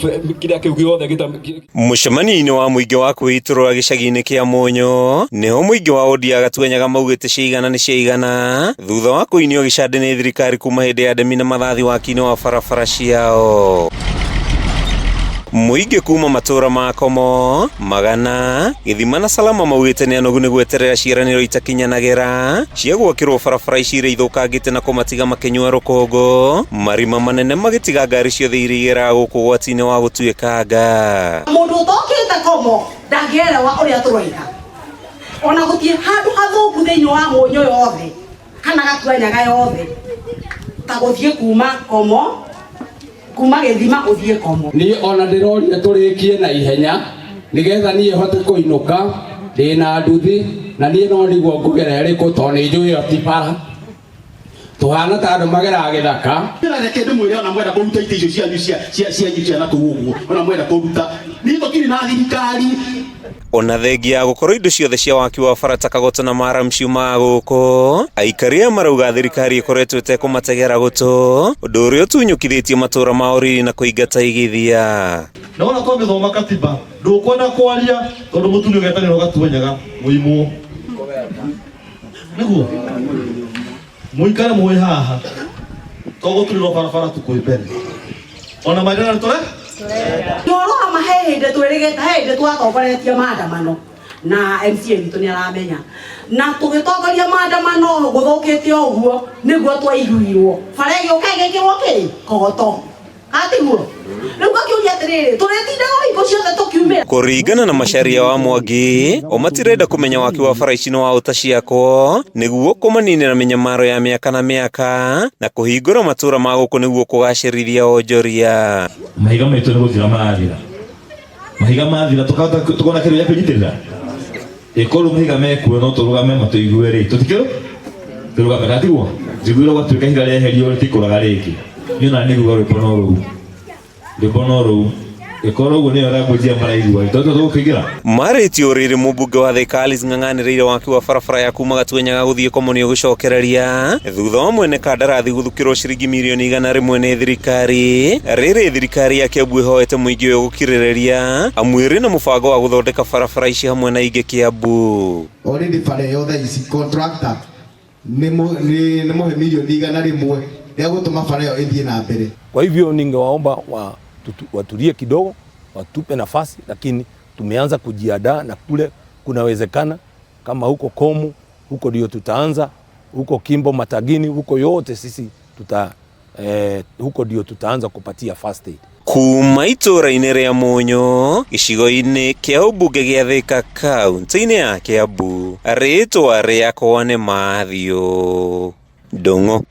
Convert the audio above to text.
Kĩrĩa kĩu gĩothe gĩta Mũcemanio-inĩ wa mũingĩ wa kwĩitũrũra gĩcagi-inĩ kĩa Mũnyũ nĩho mũingĩ wa wodi ya Gatuanyaga maugĩte ciaigana nĩ ciaigana thutha wa kũinio gĩcandĩ nĩ thirikari kuma hĩndĩ ya ndemi na mathathi waki-inĩ wa barabara ciao. Mũingĩ kuma matũra ma Komo, Magana, Gĩthima na Salama maugĩte nĩ anogu nĩ gweterera ciĩranĩro itakinyanagĩra cia gwakĩrwo barabara ici iria ithũkangĩte na kũmatiga makĩnyua rũkũngũ, marima manene magĩtiga ngari ciothe iria igeraga gũkũ ũgwati-inĩ wa gũtuĩkanga. Mũndũ ũtokĩte Komo ndangĩerewa ũrĩa tũroiga. Ona gũtirĩ handũ hathũku thĩinĩ wa Mũnyũ yothe kana Gatuanyaga yothe ta gũthiĩ kuma Komo, kuma Gĩthima ũthiĩ Komo. Niĩ ona ndĩroria tũrĩkie na ihenya nĩgetha niĩ hote kũinũka ndĩna nduthi na niĩ no ndigwo ngũgera ĩrĩkũ tondũ nĩ njũĩ ĩyo ti bara. Tũhana ta andũ mageraga gĩthaka. Reke ndĩmwĩre ona mwenda kũruta itĩ icio cianyu cia cia cianyu cia na kũu ũguo ona mwenda kũruta niĩ tũtirĩ na thirikari. Ona thengia ya gũkorwo indo ciothe cia waki wa bara ta kagoto na maram ciumaga gũkũ, aikari aya marauga thirikari ĩkoretwo ĩtekũmategera gũtũ, ũndũ ũrĩa ũtunyũkithĩtie matũra ma ũriri na kũingata igithia. Na wona twamĩthoma katiba ndũkwenda kwaria tondũ mũtu nĩ ũgetanĩra ũgatuenyaga mũimwo nĩguo mũikare mũĩ haha to gũturĩrwo barabara tu kwĩ mbere ona maendeleo nĩ tũre Ũhoro wa ma he hĩndĩ twĩrĩgĩte, he hĩndĩ twatongoretie maandamano na MCA witũ nĩ aramenya, na tũgĩtongoria maandamano gũthũkĩte ũguo nĩguo twaiguirwo bara ĩgĩũka ĩgĩkĩrwo kĩ kogoto atiguo. Rĩu ngakĩũria atĩrĩrĩ, tũrĩtindaga hingo ciothe tũkiumĩra. Kũringana na Macharia wa Mwangi, o matirenda kũmenya waki wa bara ici nĩ wa ũta ciakwo nĩguo kũmaninĩra mĩnyamaro ya mĩaka na mĩaka na kũhingũra matũra ma gũkũ nĩguo kũgacĩrithia wonjoria. Mahiga maitũ nĩ gũthira marathira, mahiga mathira tukona kĩndũ gĩa kwĩnyitĩrĩra. Ĩkorwo mahiga mekuo no tũrũgame matũigue rĩ, tũtikĩrũ tũrũgame gatiguo njiguire gwatuĩka ihiga rĩeherio rĩtikũraga rĩngĩ. Niĩ ona nĩguo rwĩmbo no rũu, rwĩmbo no rũu ĩkorwo ũguo nĩyo language ĩrĩa maraigua tondũ tũgũkĩingĩra. Marĩtie ũrĩrĩ mũmbunge wa Thika Alice Ng'ang'a anĩrĩire waki wa barabara ya kuma Gatuanyaga gũthiĩ Komo nĩ ũgũcokereria thutha wa mwene kandarathi gũthukĩrwo ciringi mirioni 100 nĩ thirikari. Rĩrĩ thirikari ya Kiambu ĩhoete mũingĩ ũyũ gũkirĩrĩria amu ĩrĩ na mũbango wa gũthondeka barabara ici hamwe na ingĩ Kiambu. Already bara ĩyo thaa ici contractor nĩ mũhe mirioni 100 rĩa gũtũma bara ĩyo ĩthiĩ na mbere. Kwa hivyo ningewaomba watulie kidogo, watupe nafasi, lakini tumeanza kujiandaa na kule kunawezekana, kama huko Komu, huko ndio tutaanza, huko Kimbo Matagini, huko yote sisi huko ndio tutaanza kupatia first aid. Kuma itũra-inĩ rĩa Mũnyũ gĩcigo-inĩ kĩa ũmbunge gĩa Thika kaunti-inĩ ya Kiambu, rĩtwa rĩakwa nĩ Matthew Ndung'u.